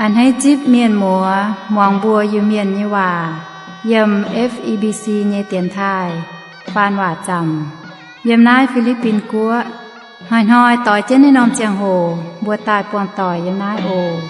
A'hneiv zipv mienh muoz muangx mbuo Iu-Mienh nyei waac yiem F E B C nyei dienx taaih faan waac zaamc yiem naaiv Fi^li^bin Guoqv. Hnoi-hnoi doix jienv naaiv norm ziangh hoc mbuo daaih buangh doic yiem naaiv oc.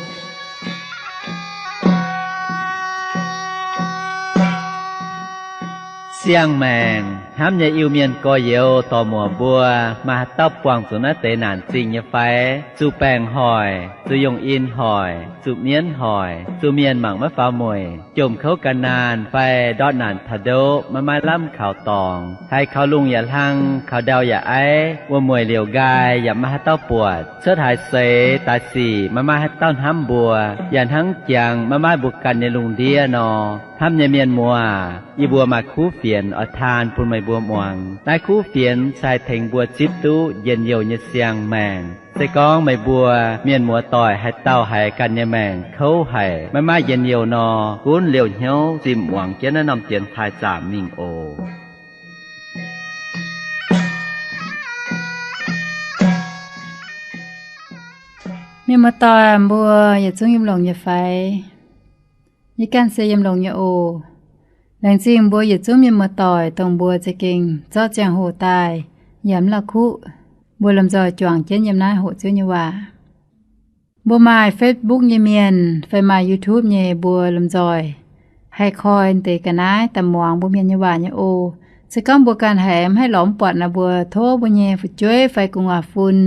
Siang-maengc hnamv nyei Iu-Mienh gorx-youz dorc-muoc mbuo, maaih haaix dauh buangh zuqc naaiv deix naanc zingh nyei fai? Zuqc baengc hoic, zuqc yongh in hoic, zuqc mienv hoic, zuqc mienh mangc maiv faaux mueic, jomc kouv gan naanh fai ndortv naanc taux ndoqv maiv maaih lamh kaux dorngx, haiz kaux lungh yaac hlang, kaux ndau yaac aiv, wuom-mueic liouc nqaai yaac maiv maaih haaix dauh buatc, cuotv haaix seix daaih sic maiv maaih haaix dauh hnamv mbuo, yaac hnangv jangx maiv maaih mbuo ganh nyei lungh ndiev nor. Hnamv nyei mienh muoz, yie mbuo maaih kuv fienx oix taan bun meih mbuo muangx. Naaiv kuv fienx se haih tengx mbuo zipv duqv njien-youh nyei siang-maengc. Se gorngv meih mbuo mienh muoz-doic haaix dauh haiz ganh nyei maengc kouv haic, maiv maaih njien-youh nor, gunv liouh hnyouv zimh muangx jienv naaiv norm dienx taaih zaamc mingh oc. Mienh muoz-doic mbuo yietc zungv yiem longx nyei fai? Yie ganh se yiem longx nyei oc. Laengz zingh mbuo yietc zungv mienh muoz-doic dongh mbuo za'gengh zorqv ziangh hoc daaih yiem lauh kuqv, mbuo lomh nzoih juangc jienv yiem naaiv hoqc Ziouv nyei waac. Mbuo maaih Facebook nyei mienh fai maaih YouTube nyei, mbuo lomh nzoih haih koi deix ga'naaiv daaih muangx mbuo mienh nyei waac nyei oc. Se gorngv mbuo ganh haiz mv haih lorz mv buatc nor, mbuo tov mbuo nyei fu'jueiv fai gu'nguaaz-fun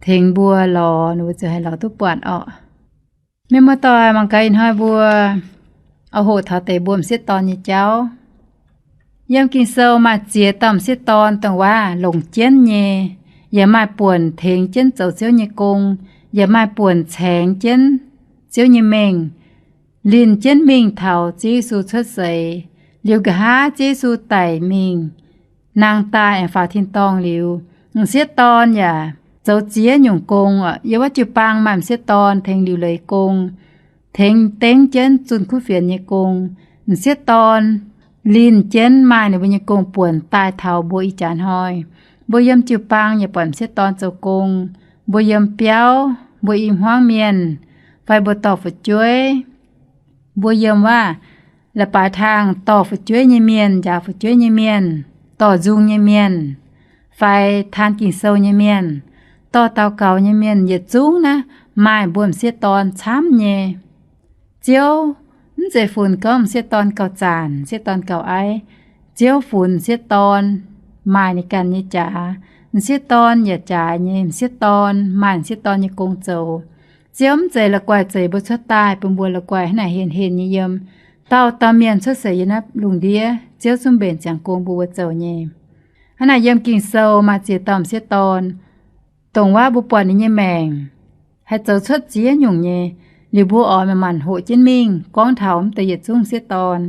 tengx mbuo lorz, ninh mbuo ziouc haih lorz duqv buatc orqc. Mienh muoz-doic, mangc gaax ih hnoi mbuo oix hoqc taux deix mbuo m'sieqv dorn nyei jauv. Yiem Ging-Sou maaih ziex dauh m'sieqv dorn dongh waac longc jienv nyei, yaac maaih buonc tengx jienv zoux Ziouv nyei gong, yaac maaih buonc caengx jienv Ziouv nyei mengh, linh jienv mingh taux Ziouv Yesu cuotv seix. Liuz nqa'haav Ziouv Yesu daic mingh, nangh daaih aengx faaux tin-dorngh liuz, m'sieqv dorn yaac zoux ziex nyungc gong. Yiem wuov jiu-baang maaih m'sieqv dorn tengx liuc leiz gong, tengx dengv jienv zunh kuv fienx nyei gong. M'sieqv dorn linh jienv maaih ninh mbuo nyei gong-buonc daaih taux mbuo ih jaax hnoi. Mbuo yiem jiu-baang yaac buatc m'sieqv dorn zoux gong. Mbuo yiem biauv, mbuo i hmuangv mienh, fai mbuo dorh fu'jueiv, mbuo yiem wuov la'baaix taangh dorh fu'jueiv nyei mienh, njaaux fu'jueiv nyei mienh, dorh nzung nyei mienh, fai taan Ging-Sou nyei mienh, dorh daux gaux nyei mienh, yietc zungv naaiv maaih mbuo m'sieqv dorn camv nyei. Ziouv mv zeiz funx gorngv m'sieqv dorn gauh zaanc, m'sieqv dorn gauh aiv. Ziouv funx m'sieqv dorn maaih ninh ganh nyei jaax. M'sieqv dorn yaac jaaix nyei, m'sieqv dorn maaih m'sieqv dorn nyei gong zoux. Ziouv mv zeiz la'guaih zeix mbuo cuotv daaih bun mbuo la'guaih hnangv naaic henh henh nyei yiem. Dauh dauh mienh cuotv seix yiem naaiv lungh ndiev, Ziouv zungv mbenc ziangx gong bun mbuo zoux nyei. Hnangv naaic yiem Ging-Sou maaih ziex dauh m'sieqv dorn, dongh waac mbuo buatc ninh nyei maengc haih zoux cuotv ziex nyungc nyei. Liuz mbuo oix manc-manc hoqc jienv mingh gorngv taux mv deix yietc zungv m'sieqv dorn.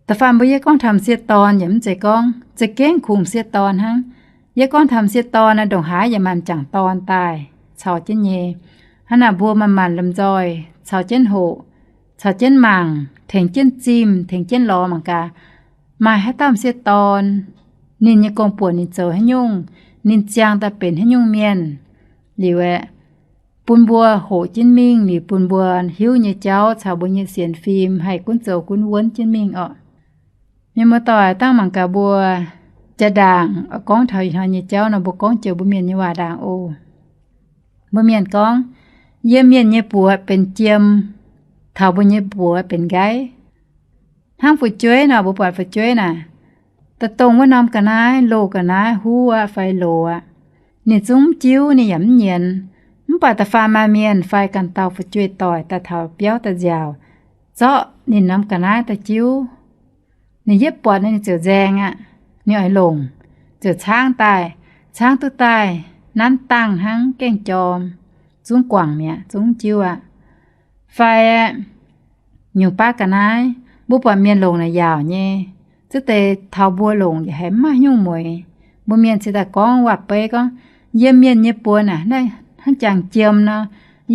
Da'faanh mbuo yie gorngv taux m'sieqv dorn yaac mv zeiz gorngv za'gengh kungx m'sieqv dorn hnangv. Yie gorngv taux m'sieqv dorn naaiv, ndongc haaix yaac maaih m'jangc dorn daaih caux jienv nyei. Hnangv naaic mbuo manc-manc lomh nzoih caux jienv hoqc, caux jienv mangc, tengx jienv zimh, tengx jienv lorz mangc gaax, maaih haaix dauh m'sieqv dorn, ninh nyei gong-buonc ninh zoux haaix nyungc, ninh ziangh daaih benx haaix nyungc mienh. Liuz aeqv, bun mbuo hoqc jienv mingh, liuz bun mbuo hiuv nyei jauv caux mbuo nyei sienx fim haih gunv zoux gunv wuonv jienv mingh orqc. Mienh muoz-doic, dangh mangc gaax mbuo jaa-ndaangc gorngv taux ih hnoi nyei jauv nor, mbuo gorngv joux mbuo mienh nyei waac ndaangc oc. Mbuo mienh gorngv, yiem mienh nyei buoz benx jiem, taux mbuo nyei buoz benx nqaiv. Hnangv fu'jueiv nor, mbuo buatc fu'jueiv naaic, da'dongh wuov norm ga'naaiv, loz ga'naaiv, huv aqv fai loz aqv, ninh zungv mv jiuv, ninh yaac mv nyienz. Mv baac da'faanh maaih mienh fai ganh dauh fu'jueiv doic daaih taux biauv daaih nziaauc, zorqv ninh norm ga'naaiv daaih jiuv. Ninh yietv buatc ninh ziouc nzaeng aqv. Ninh oix longc, ziouc caangv daaih, caangv duqv daaih nanv dangh hnangv, gaengh jorm, zungv guangc mi'aqv, zungv mv jiuv aqv. Fai nyungc baav ga'naaiv, mbuo buatc mienh longc naaic yaauc nyei, za'deix taux mbuo longc yaac haiz mv maaih haaix nyungc mueix. Mbuo mienh cingx daaih gorngv waac-beiv gorngv, yiem mienh nyei buoz naaic hnangv jangx jiem nor,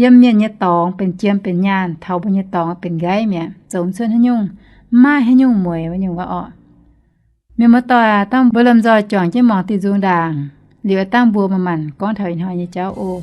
yiem mienh nyei dorngx benx jiem benx nyaanh, taux mbuo nyei dorngx benx nqaiv mi'aqv, zoux mv cuotv haaix nyungc, mv maaih haaix nyungc mueix wuov nyungc wuov orqc. Mienh muoz-doic, dangh mbuo lomh nzoih juangc jienv muangx diuh nzung ndaangc, liuz dangh mbuo manc-manc gorngv taux ih hnoi nyei jauv oc.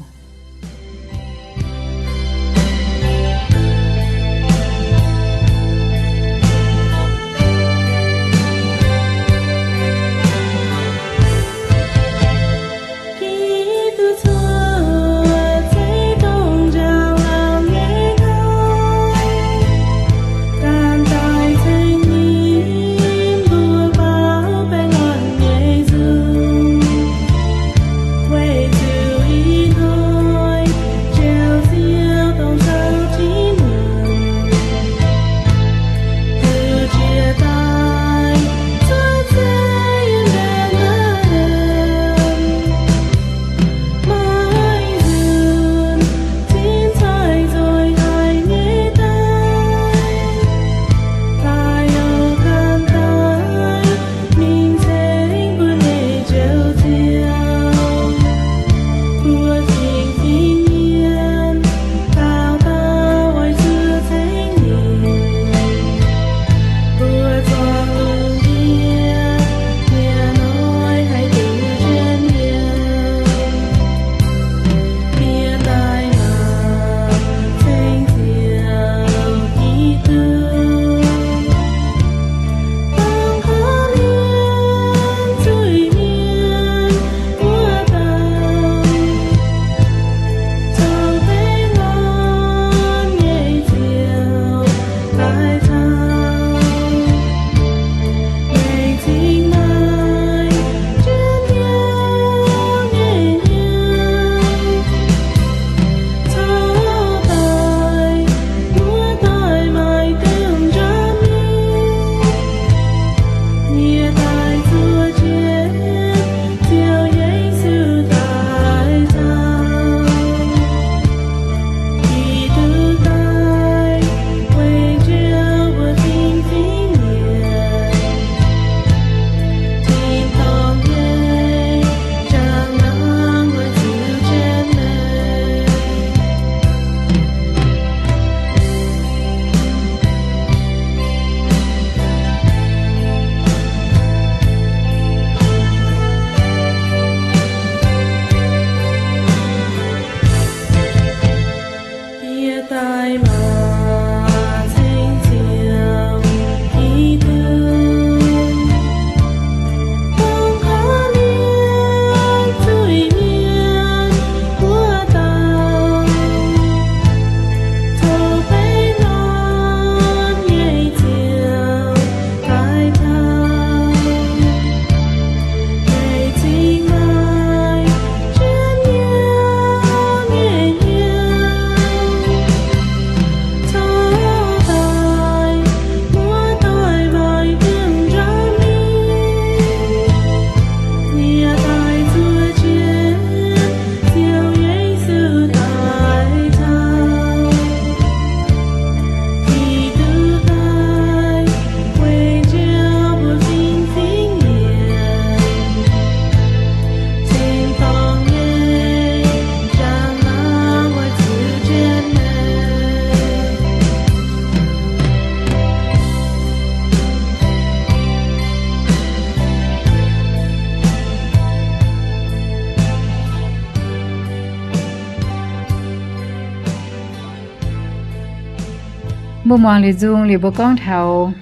Mbuo muangx liuz nzung liuz mbuo gorngv taux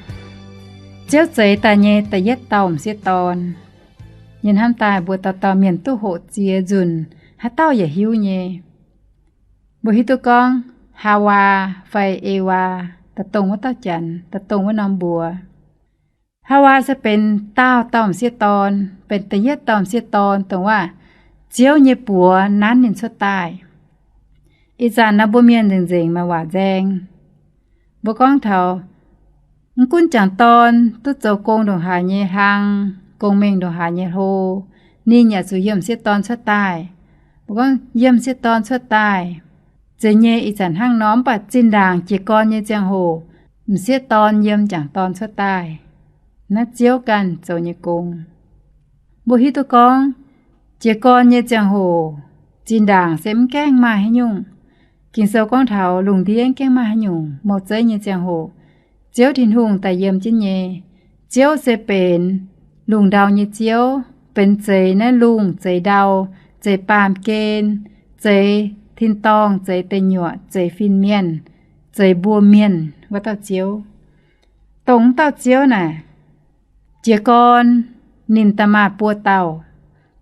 Ziouv zeix daaih nyei da'yietv dauh m'sieqv dorn. Yie hnamv daaih mbuo dauh dauh mienh duqv hoqc ziex nzunc, haaix dauh yaac hiuv nyei. Mbuo hiuv duqv gorngv Haawaa fai Ewaa, da'dongh wuov dauh janx, da'dongh wuov norm mbuox. Haawaa se benx daauh dauh m'sieqv dorn, benx da'yietv dauh m'sieqv dorn, dongh waac Ziouv nyei buoz nanv ninh cuotv daaih. Ih zanc naaiv mbuo mienh nzengc-nzengc maaih waac nzaeng. Mbuo gorngv taux mv gunv jangc dorn duqv zoux gong ndongc haaix nyei hlang, gong-mengh ndongc haaix nyei hlo, ninh yaac zuqc yiem m'sieqv dorn cuotv daaih. Mbuo gorngv yiem m'sieqv dorn cuotv daaih. Zeiz nyei, ih zanc hnangv nor, mv baac zinh ndaangc jiez gorn nyei ziangh hoc, m'sieqv dorn yiem jangc dorn cuotv daaih. Naaiv Ziouv ganh zoux nyei gong. Mbuo hiuv duqv gorngv jiez gorn nyei ziangh hoc, zinh ndaangc se mv gaengh maaih haaix nyungc. Ging-Sou gorngv taux lungh ndiev mv gaengh maaih haaix nyungc mouc zeiv nyei ziangh hoc, Ziouv Tin-Hungh daaih yiem jienv nyei. Ziouv se benx lungh ndau nyei Ziouv, benx zeix naaiv lungh, zeix ndau, zeix baamh gen, zeix tin-dorngh, zeix deic nyuoqc, zeix fin-mienh, zeix mbuo mienh wuov dauh Ziouv. Dongh wuov dauh Ziouv naaic, jiez gorn ninh daaih maaih buo dauh.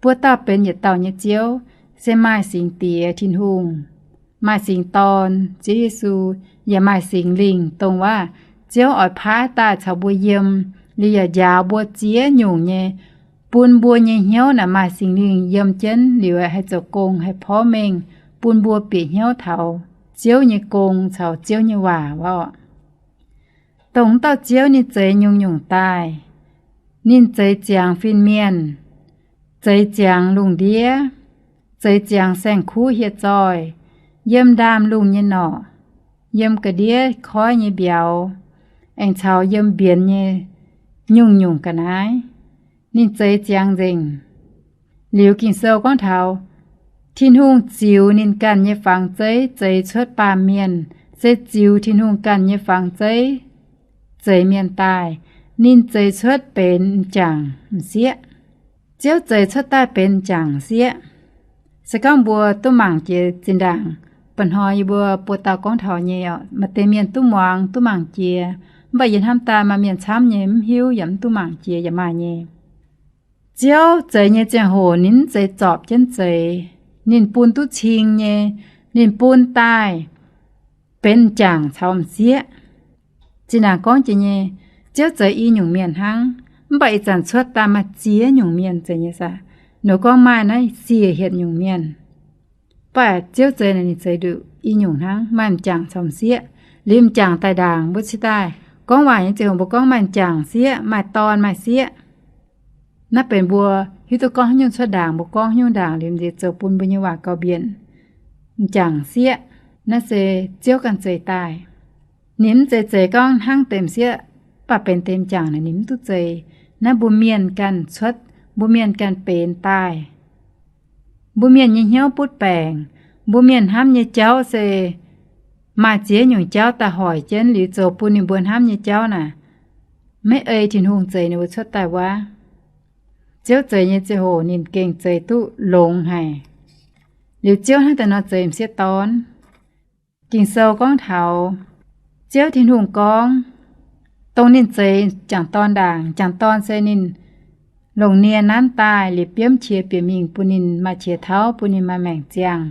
Buo dauh benx yietc dauh nyei Ziouv, se maaih Singx Diex Tin-Hungh, maaih Singx Dorn Ziouv Yesu, yaac maaih Singx Lingh, dongh waac Ziouv oix paaiv daaih caux mbuo yiem, liuz yaac njaaux mbuo ziex nyungc nyei, bun mbuo nyei hnyouv naaic maaih Singx Lingh yiem jienv liuz haih zoux gong, haih porv mengh, bun mbuo bieqc hnyouv taux Ziouv nyei gong caux Ziouv nyei waac wuov. Dongh wuov dauh Ziouv ninh zeix nyungc-nyungc daaih. Ninh zeix ziangx fin-mienh, zeix ziangx lungh ndiev, zeix ziangx saeng-kuv hieh zoih, yiem ndaamv-lungh nyei norqc, yiem ga'ndiev koiv nyei mbiauz, aengx caux yiem mbienx nyei nyungc-nyungc ga'naaiv. Ninh zeix ziangx nzengc. Liuz Ging-Sou gorngv taux Tin-Hungh ziux ninh ganh nyei fangx zeiv zeix cuotv baamh mienh, se ziux Tin-Hungh ganh nyei fangx zeiv zeix mienh daaih. Ninh zeix cuotv benx m'jangc m'sieqv. Ziouv zeix cuotv daaih benx m'jangc m'sieqv. Se gorngv mbuo duqv mangc jiex zinh ndaangc, mba'hnoi yie mbuo buo dauh gorngv taux nyei oc, maaih deix mienh duqv muangx duqv mangc jiex, mv baac yie hnamv daaih maaih mienh camv nyei mv hiuv yaac mv duqv mangc jiex yaac maaih nyei. Ziouv zeix nyei ziangh hoc ninh mv zeiz zorpc jienv zeix. Ninh bun duqv cing nyei. Ninh bun daaih benx m'jangc caux m'sieqv. Zinh ndaangc gorngv jiex nyei, Ziouv zeix i nyungc mienh hnangv, mv baac ih zanc cuotv daaih maaih ziex nyungc mienh zeiz nyei saah? Nor gorngv maaih naaiv siec hietc nyungc mienh. Mv baac Ziouv zeix naaic ninh zeix nduqc i nyungc hnangv, maaih m'jangc caux m'sieqv. Liuz m'jangc daaih ndaangc mbuo cingx daaih gorngv waac nyei ziangh hoc mbuo gorngv maaih m'jangc sieqv, maaih dorn maaih sieqv. Naaiv benx mbuo hiuv duqv gorngv haaix nyungc cuotv ndaangc mbuo gorngv haaix nyungc ndaangc liuz nziex zoux bun mbuo nyei waac gauh mbienc. M'jangc sieqv, naaiv se Ziouv ganh zeix daaih. Ninh mv zeiz zeix gorngv hnangv deix m'sieqv, mv baac benx deix m'jangc naaic ninh mv duqv zeix. Naaiv mbuo mienh ganh cuotv, mbuo mienh ganh benx daaih. Mbuo mienh nyei hnyouv butv baengc. Mbuo mienh hnamv nyei jauv se maaih ziex nyungc jauv daaih hoic jienv liuz zoux bun ninh mbuo hnamv nyei jauv naaic, maiv ei Tin-Hungh zeix ninh mbuo cuotv daaih wuov. Ziouv zeix nyei ziangh hoc ninh gengh zeix duqv longx haic. Liuz Ziouv hnangv daaih nor zeix m'sieqv dorn. Ging-Sou gorngv taux Ziouv Tin-Hungh gorngv, dongh ninh zeix m'jangc dorn ndaangc, m'jangc dorn se ninh longc nie nanv daaih liepc biomv qiex bieqc mingh bun ninh maaih qiex tauv, bun ninh maaih maengc ziangh.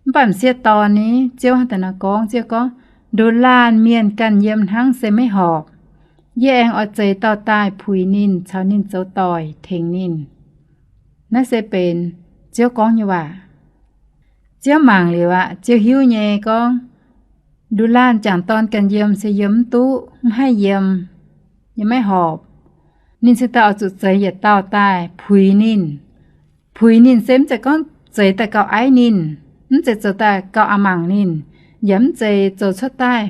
Mv baac m'sieqv dorn ni, Ziouv hnangv daaih nor gorngv, Ziouv gorngv, nduqc laanh mienh ganh yiem hnangv se maiv horpc. Yie aengx oix zeix dauh daaih puix ninh, caux ninh zoux doic tengx ninh. Naaiv se benx Ziouv gorngv nyei waac. Ziouv mangc liuz aqv, Ziouv hiuv nyei gorngv, nduqc laanh m'jangc dorn ganh yiem se yiem mv duqv, mv haih yiem, yiem maiv horpc. Ninh cingx daaih oix zuqc zeix yietc dauh daaih puix ninh. Puix ninh se mv zeiz gorngv zeix daaih gauh aiv ninh, mv zeiz zoux daaih gauh a'mangc ninh, yaac mv zeiz zoux cuotv daaih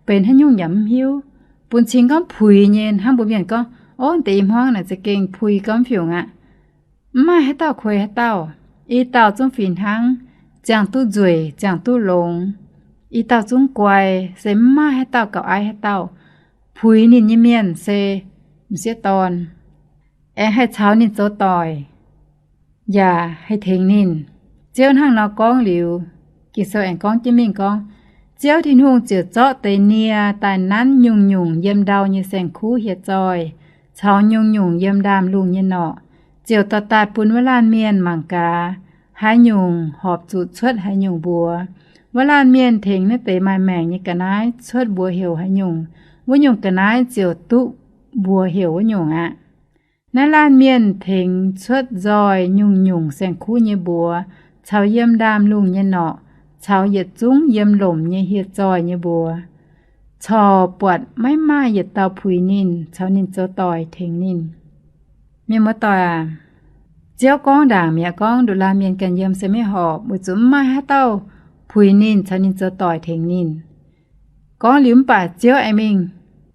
benx haaix nyungc yaac mv hiuv. Bun cing gorngv puix nyei hnangv mbuo mienh gorngv, ov, deix i hmuangv naaic za'gengh puix gormx fiungc aqv. Mv maaih haaix dauh kuei haaix dauh. I dauh zungv fih hnangv, ziangh duqv nzueic, ziangh duqv longx. I dauh zungv guai, se mv maaih haaix dauh gauh aiv haaix dauh. Puix ninh nyei mienh se m'sieqv dorn, aengx haih caux ninh zoux doic, yaac haih tengx ninh. Ziouv hnangv nor gorngv liuz, Ging-Sou aengx gorngv jienv mingh gorngv, Ziouv Tin-Hungh ziouc zorqv deix nie daaih nanv nyungc-nyungc yiem ndau nyei saeng-kuv hieh zoih caux nyungc-nyungc yiem ndaamv-lungh nyei norqc, ziouc dorh daaih bun wuov laanh mienh mangc gaax, haaix nyungc horpc zuqc cuotv haaix nyungc mbuox. Wuov laanh mienh tengx naaiv deix maaih maengc nyei ga'naaiv cuotv mbuox heuc haaix nyungc, wuov nyungc ga'naaiv ziouc duqv mbuox heuc wuov nyungc aqv. Naaiv laanh mienh tengx cuotv nzoih nyungc-nyungc saeng-kuv nyei mbuox caux yiem ndaamv-lungh nyei norqc caux yietc zungv yiem lomc nyei hieh zoih nyei mbuox, corc buatc maiv maaih yietc dauh puix ninh caux ninh zoux doic tengx ninh. Mienh muoz-doic aac, Ziouv gorngv ndaangc mi'aqv, gorngv nduqc laanh mienh ganh yiem se maiv horpc, weic zuqc mv maaih haaix dauh puix ninh caux ninh zoux doic tengx ninh. Gorngv liuz mv baac Ziouv aengx mingh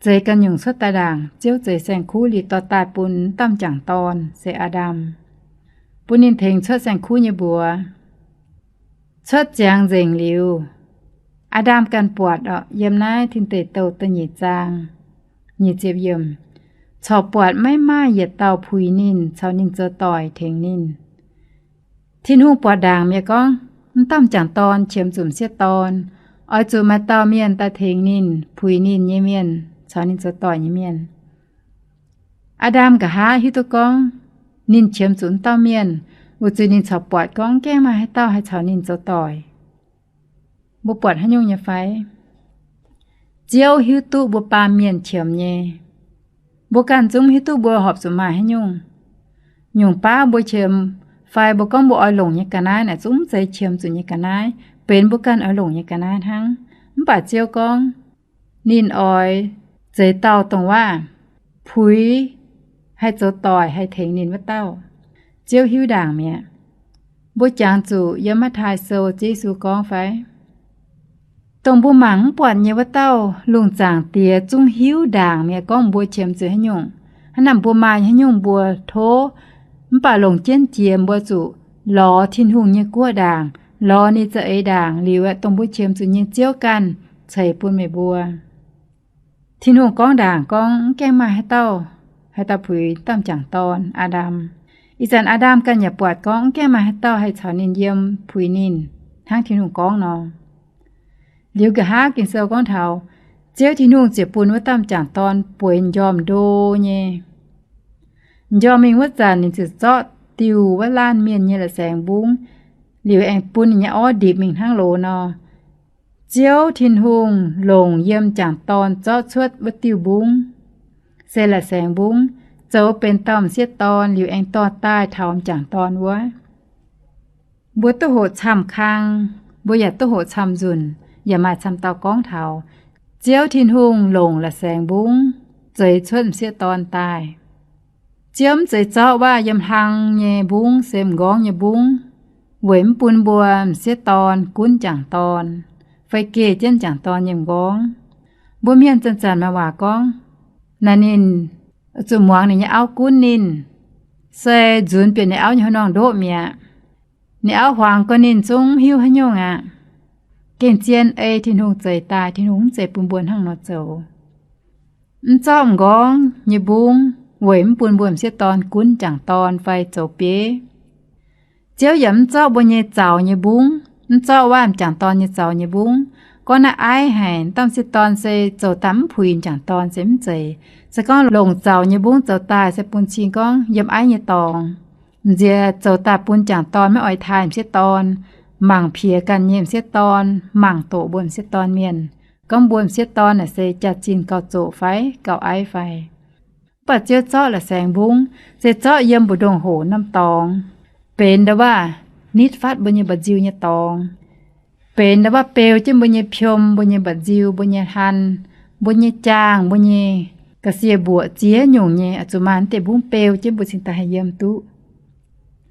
zeix ganh nyungc cuotv daaih ndaangc. Ziouv zeix saeng-kuv liuz dorh daaih bun wuov dauh m'jangc dorn se Aa^ndam, bun ninh tengx cuotv saeng-kuv nyei mbuox. Cuotv ziangx nzengc liuz, Aa^ndam ganh buatc orqc, yiem naaiv Tin Deic Douh da'nyeic zaang, nyic ziepc yiemc, corc buatc maiv maaih yietc dauh puix ninh caux ninh zoux doic tengx ninh. Tin-Hungh buatc ndaangc mi'aqv, gorngv wuov dauh m'jangc dorn qiemx zuqc m'sieqv dorn, oix zuqc maaih dauh mienh daaih tengx ninh, puix ninh nyei mienh caux ninh zoux doic nyei mienh. Aa^ndam nqa'haav hiuv duqv gorngv ninh qiemx zuqc wuov dauh mienh, weic zuqc ninh corc buatc gorngv mv gaengh maaih haaix dauh haih caux ninh zoux doic. Mbuo buatc haaix nyungc nyei fai? Ziouv hiuv duqv mbuo baamh mienh qiemx nyei. Mbuo ganh zungv hiuv duqv mbuo horpc zuqc maaih haaix nyungc. Nyungc baav mbuo qiemx fai mbuo gorngv mbuo oix longc nyei ga'naaiv naaic zungv mv zeiz qiemx zuqc nyei ga'naaiv, benx mbuo ganh oix longc nyei ga'naaiv hnangv. Mv baac Ziouv gorngv ninh oix zeix dauh dongh waac puix, haih zoux doic, haih tengx ninh wuov dauh. Ziouv hiuv ndaangc mi'aqv. Mbuo jangx zuqc yiem Matv^taai Sou Ziouv Yesu gorngv fai? Dongh mbuo mangc mv buatc nyei wuov dauh, lungh zaangc Diex zungv hiuv ndaangc mi'aqv gorngv mbuo qiemx zuqc haaix nyungc. Hnangv naaic mbuo maaih haaix nyungc mbuo tov, mv baac longc jienv jiex mbuo zuqc lorz Tin-Hungh nyei guoqv ndaangc, lorz ninh za'eix ndaangc liuz aeqv, dongh mbuo qiemx zuqc nyei Ziouv ganh ceix bun meih mbuo. Tin-Hungh gorngv ndaangc gorngv mv gaengh maaih haaix dauh, haaix dauh puix dauh m'jangc dorn, Aa^ndam. Ih zanc Aa^ndam ganh yaac buatc gorngv mv gaengh maaih haaix dauh haih caux ninh yiem puix ninh, hnangv Tin-Hungh gorngv nor. Liuz nqa'haav Ging-Sou gorngv taux, Ziouv Tin-Hungh ziouc bun wuov dauh m'jangc dorn bueix m'njormh ndo nyei. M'njormh mingh wuov zanc ninh ziouc zorqv diuh wuov laanh mienh nyei la'saengx mbungv, liuz aengx bun ninh nyei orv ndipc mingh hnangv loz nor. Ziouv Tin-Hungh longc yiem m'jangc dorn zorqv cuotv wuov diuh mbungv, se la'saengx mbungv, zoux benx dauh m'sieqv dorn liuz aengx dorh daaih taux m'jangc dorn wuov. Mbuo duqv hoqc camv-kang, mbuo yaac duqv hoqc camv-nzunc, yaac maaih camv dauh gorngv taux Ziouv Tin-Hungh longc la'saengx mbungv zeix cuotv m'sieqv dorn daaih. Ziouv mv zeiz zorqv waac yiem hlang nyei mbungv se m'nqorngv nyei mbungv, weic mv bun mbuo m'sieqv dorn gunv m'jangc dorn, fai geh jienv m'jangc dorn nyei m'nqorngv. Mbuo mienh zanc-zanc maaih waac gorngv, naaiv ninh zuqc muangx ninh nyei auv gunv ninh, se nzunx bieqc ninh auv nyei haaix norngh ndoqv mi'aqv. Ninh auv huangx gorx ninh zungv mv hiuv haaix nyungc aqv. Gengh zien ei Tin-Hungh zeix daaih, Tin-Hungh mv zeiz bun mbuo hnangv nor zoux. Mv zorqv m'nqorngv nyei mbungv weic mv bun mbuo m'sieqv dorn gunv m'jangc dorn fai zoux bieiv. Ziouv yaac mv zorqv mbuo nyei zaux nyei mbungv, mv zorqv waac m'jangc dorn nyei zaux nyei mbungv. Gorngv naaiv aiv haic, dauh m'sieqv dorn se zoux daaih mv puix m'jangc dorn se mv zeiz. Se gorngv longc zaux nyei mbungv zoux daaih se bun cing gorngv yiem aiv nyei dorngx, m'nziex zoux daaih bun m'jangc dorn maiv oix taaih m'sieqv dorn, mangc piex ganh nyei m'sieqv dorn, mangc doqc mbuo m'sieqv dorn mienh, gorngv mbuo m'sieqv dorn naaic se jaax-zinh gauh zoqc fai gauh aiv fai. Mv baac Ziouv zorqv la'saengx mbungv se zorqv yiem mbu'ndongx hoc norm dorngx, benx nda'waav nitv fatv mbuo nyei mba'nziu nyei dorngx, benx nda'waav beu jienv mbuo nyei piom, mbuo nyei mba'nziu, mbuo nyei hlan, mbuo nyei jaang, mbuo nyei ga'sie mbuoqc ziex nyungc nyei, zuqc maaih deix mbungv beu jienv mbuo cingx daaih haih yiem duqv.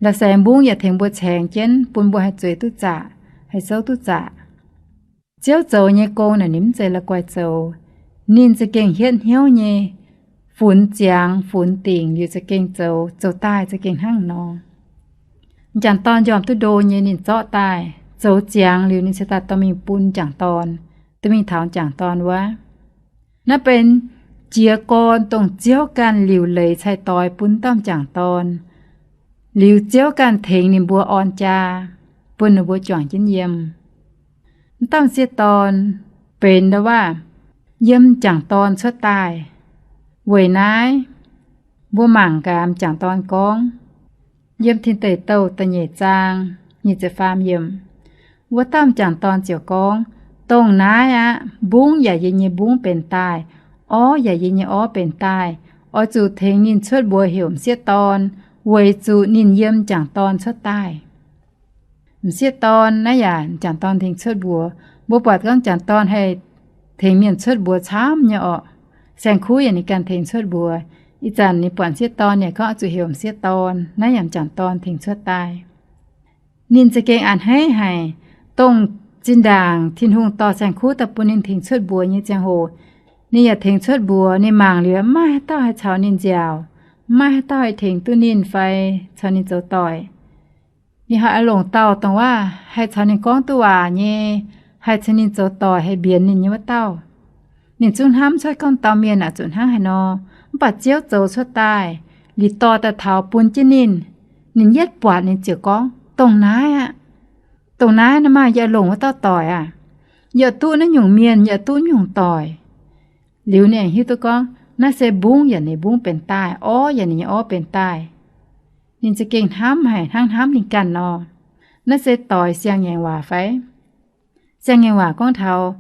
La'saengx mbungv yaac tengx mbuo caengx jienv bun mbuo haih zueiz duqv zaqc, haih souv duqv zaqc. Ziouv zoux nyei gong naaic ninh mv zeiz la'guaih zoux. Ninh za'gengh hietv hnyouv nyei, funx ziangx funx dingc liuz za'gengh zoux, zoux daaih za'gengh hnangv nor. M'jangc dorn njormh duqv ndo nyei ninh zorqv daaih, zoux ziangx liuz ninh cingx daaih dorh mingh bun m'jangc dorn, dorh mingh taux m'jangc dorn wuov. Naaiv benx jiez gorn dongh Ziouv ganh liuc leiz cai-doix bun dauh m'jangc dorn, liuz Ziouv ganh tengx ninh mbuo orn jaa, bun ninh mbuo juangc jienv yiem. M'dauh m'sieqv dorn benx ndo waav yiem m'jangc dorn cuotv daaih. Weic naaiv mbuo mangc gaax m'jangc dorn gorngv, yiem Tin Deic Douh da'nyeic zaang nyic ziepc faam yiemc, wuov dauh m'jangc dorn ziouc gorngv, Dongh naaiv aqv, mbungv yaac yie nyei mbungv benx daaih, orv yaac yie nyei orv benx daaih. Oix zuqc tengx ninh cuotv mbuox heuc m'sieqv dorn, weic zuqc ninh yiem m'jangc dorn cuotv daaih. M'sieqv dorn naaiv yaac m'jangc dorn tengx cuotv mbuox. Mbuo buatc gorngv m'jangc dorn haih tengx mienh cuotv mbuox camv nyei orqc. Saeng-kuv yaac ninh ganh tengx cuotv mbuox. Ih zanc ninh buatc m'sieqv dorn yaac gorngv oix zuqc heuc m'sieqv dorn. Naaiv yaac m'jangc dorn tengx cuotv daaih. Ninh za'gengh a'hneiv haic. Dongh zinh ndaangc Tin-Hungh dorh saeng-kuv daaih bun ninh tengx cuotv mbuox nyei ziangh hoc, ninh yaac tengx cuotv mbuox. Ninh mangc liuz maiv maaih haaix dauh haih caux ninh nziaauc, maiv maaih haaix dauh haih tengx duqv ninh fai caux ninh zoux doic. Ninh haih longc dauh dongh waav haih caux ninh gorngv duqv waac nyei, haih caux ninh zoux doic, haih mbienx ninh nyei wuov dauh. Ninh zungv hnamv cuotv gorngv dauh mienh aah, zuqc hnangv haaix nor. Mv baac Ziouv zoux cuotv daaih, liuz dorh daaih taux bun jienv ninh. Ninh yietv buatc ninh ziouc gorngv, Dongh naaiv aqv. Dongh naaiv nor maah! Yie longc wuov dauh doic aah! Yie duqv naaiv nyungc mienh, yie duqv nyungc doic. Liuz ninh aengx hiuv duqv gorngv naaiv se mbungv yaac ninh mbungv benx daaih, orv yaac ninh nyei orv benx daaih. Ninh za'gengh hnamv haic, hnangv hnamv ninh ganh nor. Naaiv se doix siang-ngaengc waac fai? Siang-ngaengc waac gorngv taux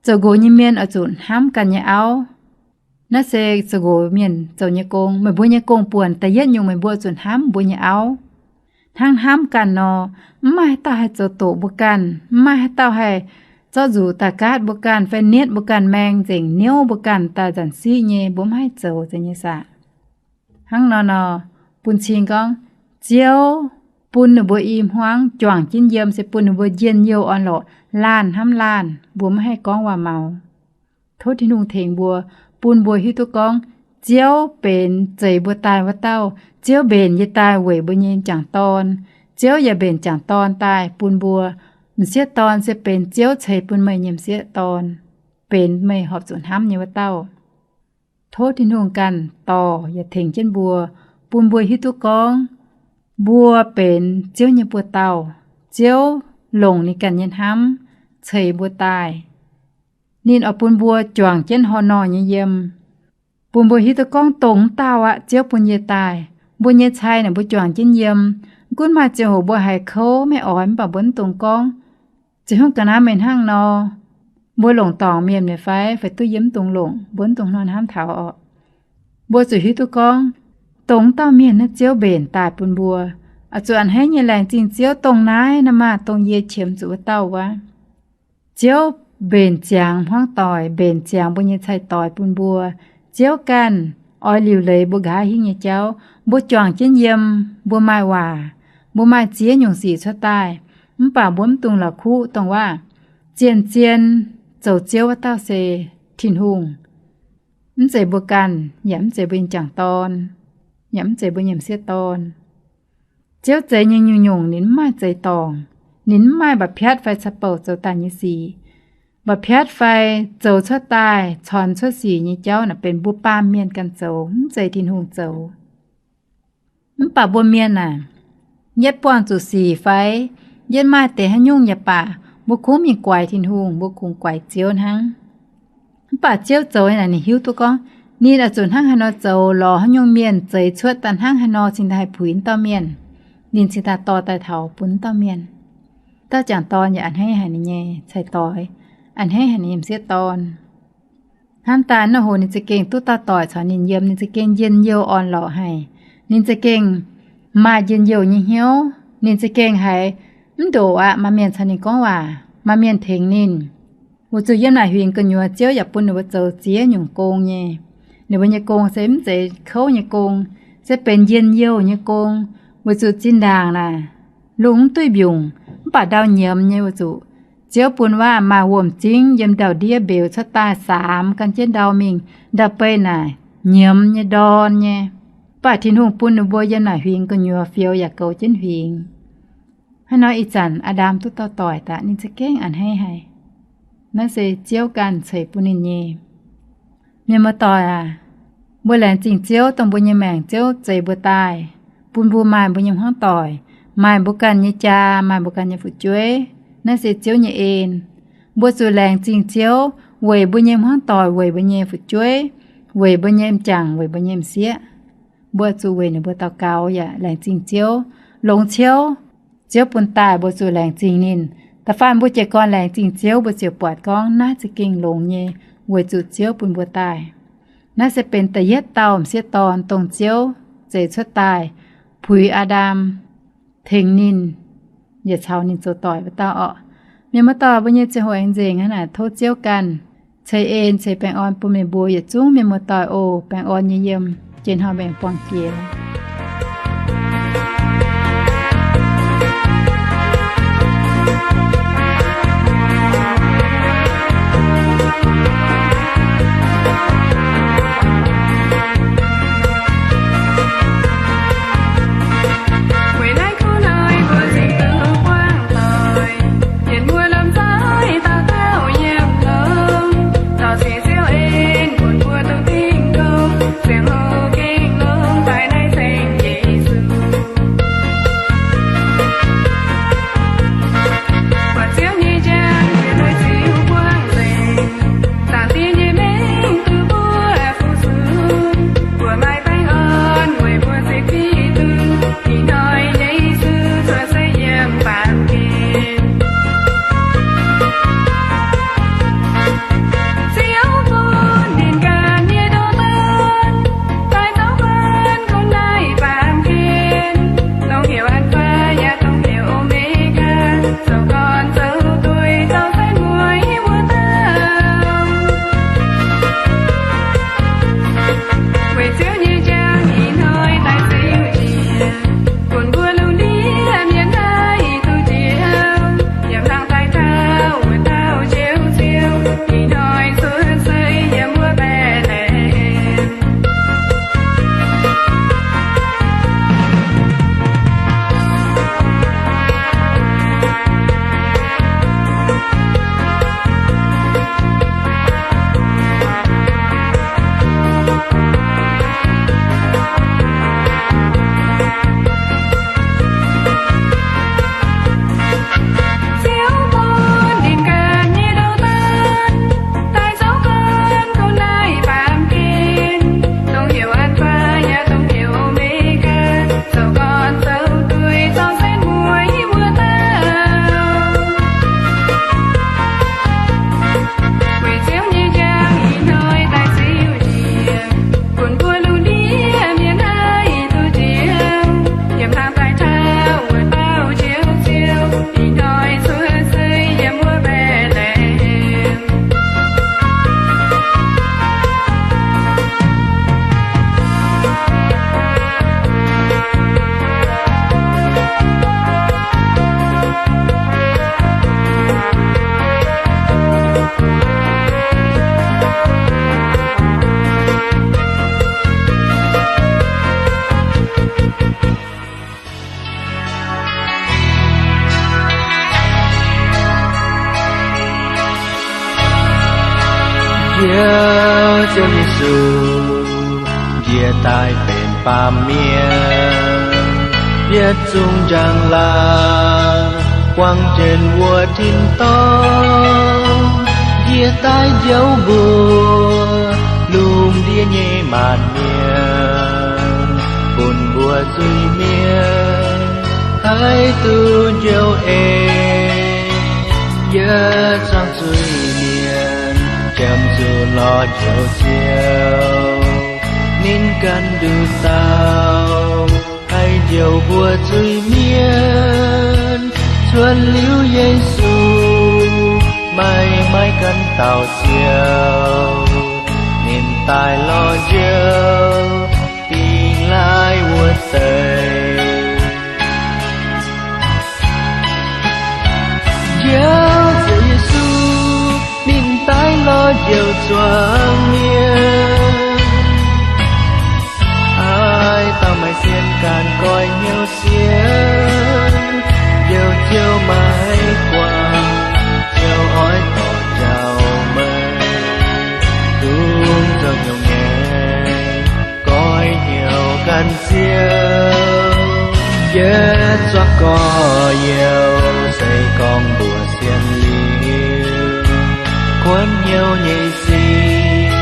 zoux nqox nyei mienh oix zuqc hnamv ganh nyei auv. Naaiv se zoux nqox mienh zoux nyei gong. Meih mbuo nyei gong-buonc da'yietv nyungc, meih mbuo zuqc hnamv mbuo nyei auv hnangv hnamv ganh nor. Mv maaih haaix dauh haih zoux doqc mbuo ganh. Mv maaih haaix dauh haih zorqv nzuqc daaih gaatv mbuo ganh fai nietv mbuo ganh maeng, nzengc niouv mbuo ganh daaih nzanc siqv nyei. Mbuo mv haih zoux nyei saah? Hnangv nor nor, bun cing gorngv Ziouv bun ninh mbuo i hmuangv juangc jienv yiem, se bun ninh mbuo njien-youh orn-lorqc laanh hnamv laanh, mbuo maiv haih gorngv waac-maux. Tov Tin-Hungh tengx mbuo, bun mbuo hiuv duqv gorngv Ziouv benx zeix mbuo daaih wuov dauh. Ziouv mbenc yie daaih weic mbuo nyei m'jangc dorn. Ziouv yaac mbenc m'jangc dorn daaih bun mbuo. M'sieqv dorn se benx Ziouv ceix bun meih nyei m'sieqv dorn, benx meih horpc zuqc hnamv nyei wuov dauh. Tov Tin-Hungh ganh dorh yaac tengx jienv mbuo, bun mbuo hiuv duqv gorngv mbuo benx Ziouv nyei buoz-dauh. Ziouv longc ninh ganh nyei hnamv ceix mbuo daaih. Ninh oix bun mbuo juangc jienv horh nor nyei yiem, bun mbuo hiuv duqv gorngv dongh wuov dauh aqv, Ziouv bun yie daaih. Mbuo nyei cai naaic mbuo juangc jienv yiem. Mv gunv maaih ziangh hoc mbuo haiz kouv maiv oix, mv baac mbuo mv dungx gorngv, Ziouv, hungh ga'naaiv meih hnangv nor. Mbuo longc dorngc mienh mi'aqv fai? Fai duqv yiem mv dungx longc, mbuo mv dungx hnangv hnamv taux orqc. Mbuo zuqc hiuv duqv gorngv dongh wuov dauh mienh naaiv Ziouv mbenc daaih bun mbuo. Oix zuqc a'hneiv nyei laengz zingh Ziouv, dongh naaiv nor maah, dongh yie qiemx zuqc wuov dauh wuov. Ziouv mbenc ziangx hmuangv doic, mbenc ziangx mbuo nyei cai-doix bun mbuo. Ziouv ganh oix liuc leiz mbuo nqa'haav hingv nyei jauv. Mbuo juangc jienv yiem, mbuo maaih waac, mbuo maaih ziex nyungc sic cuotv daaih. Mv baac mbuo mv dungx la'kuqv dongh waac. Zien-zien zoux Ziouv wuov dauh se Tin-Hungh. Mv zeiz mbuo ganh, yaac mv zeiz mbuo nyei m'jangc dorn, yaac mv zeiz mbuo nyei m'sieqv dorn. Ziouv zeix nyei nyungc-nyungc ninh mv maaih zeix dorngc. Ninh mv maaih mba'piatv fai caqv-bouc zoux daaih nyei sic. Mba'piatv fai zoux cuotv daaih, caux cuotv sic nyei jauv naaic benx mbuo baamh mienh ganh zoux, mv zeiz Tin-Hungh zoux. Mv baac mbuo mienh aah, yietv buangh zuqc sic fai yietv maaih deix haaix nyungc yaac baac, mbuo kungx mingh guaix Tin-Hungh, mbuo kungx guaix Ziouv hnangv. Mv baac Ziouv zoux naaic ninh hiuv duqv gorngv ninh oix zuqc hnangv haaix nor zoux, lorz haaix nyungc mienh zeix cuotv daaih hnangv haaix nor cingx daaih haih puix wuov dauh mienh. Ninh cingx daaih dorh daaih taux bun wuov dauh mienh. Dauh m'jangc dorn yaac a'hneiv haic ninh nyei cai-doix, a'hneiv haic ninh nyei m'sieqv dorn. Hnamv daaih nor hoc ninh za'gengh duqv dauh doic caux ninh yiem, ninh za'gengh njien-youh orn-lorqc haic. Ninh za'gengh maaih njien-youh nyei hnyouv. Ninh za'gengh haiz mv ndoqc aqv, maaih mienh caux ninh gorngv waac, maaih mienh tengx ninh. Weic zuqc yiem naaic huingx gu'nyuoz Ziouv yaac bun ninh mbuo zoux ziex nyungc gong nyei. Ninh mbuo nyei gong se mv zeiz kouv nyei gong, se benx njien-youh nyei gong. Weic zuqc zinh ndaangc naaic lungh mv duih mbiungc, mv baac ndau nyiemz nyei. Weic zuqc Ziouv bun waac maaih wuom-zingv yiem ndau-ndiev mbeux cuotv daaih, saamx gan jienv ndau mingh. Ndau-beih naaic nyiemz nyei, ndorn nyei. Mv baac Tin-Hungh bun ninh mbuo yiem naaic huingx gu'nyuoz fioux yaac goux jienv huingx. Hnangv nor ih zanc Aa^ndam duqv dauh doic daaih, ninh za'gengh a'hneiv haic. Naaiv se Ziouv ganh ceix bun ninh nyei. Mienh muoz-doic aac, mbuo laengz zingh Ziouv dongh mbuo nyei maengc Ziouv zeix mbuo daaih, bun mbuo maaih mbuo nyei hmuangv doic, maaih mbuo ganh nyei jaa, maaih mbuo ganh nyei fu'jueiv. Naaiv se Ziouv nyei en. Mbuo zuqc laengz zingh Ziouv weic mbuo nyei hmuangv doic, weic mbuo nyei fu'jueiv, weic mbuo nyei m'jangc, weic mbuo nyei m'sieqv. Mbuo zuqc weic ninh mbuo daux gaux yaac laengz zingh Ziouv. Longx ciouv, Ziouv bun daaih mbuo zuqc laengz zingh ninh. Da'faanh mbuo jiez gorn laengz zingh Ziouv, mbuo ziouc buatc gorngv naaiv za'gengh longx nyei, weic zuqc Ziouv bun mbuo daaih. Naaiv se benx da'yietv dauh m'sieqv dorn, dongh Ziouv zeix cuotv daaih puix Aa^ndam, tengx ninh, yaac caux ninh zoux doic wuov dauh orqc. Mienh muoz-doic, mbuo nyei ziangh hoc aengx nzengc aqv. Naaic tov Ziouv ganh ceix en ceix baengh orn bun meih mbuo yietc zungv mienh muoz-doic oc. Baengh orn nyei yiem, jiex hnoi mbuo aengx buangh jiex. Njoux Ziouv Yesu, njiec daaih benx baamh mienh, yietc zungv njang-laangc buangh jienv wuov tin-dorngh, njiec daaih njoux mbuo lungh ndiev nyei maanc mienh, bun mbuo zuiz-mienh haih duqv njoux eix. Yietc zuangx zuiz-mienh jiem zuqc lorz njoux Ziouv, ninh ganh nduqc dauh haih njoux mbuo zuiz-mienh. Cuotv liuz Yesu, maaih maiv ganh dauh Ziouv, ninh daaih lorz njoux dingh laai wuov deix. Njoux Ziouv Yesu, ninh daaih lorz njoux zuangx mienh. Haaix dauh maaih sienh ganh goiv hnyouv sienh, Ziouv, Ziouv maiv guangc, Ziouv oix dorh njaaux meih, dungx zoux hnyouv ngaengc goiv hnyouv gan Ziouv. Yietc zuangx gorx-youz se gorngv mbuox sienx lingh, Wuonv hnyouv nyei sic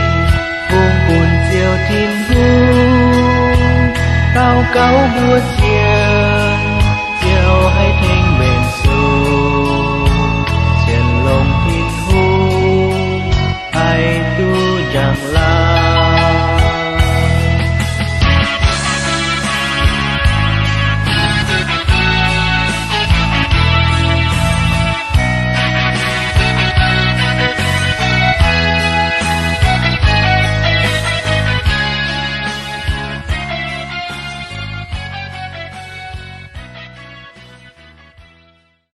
fungx bun Ziouv Tin-Hungh. Daux gaux mbuo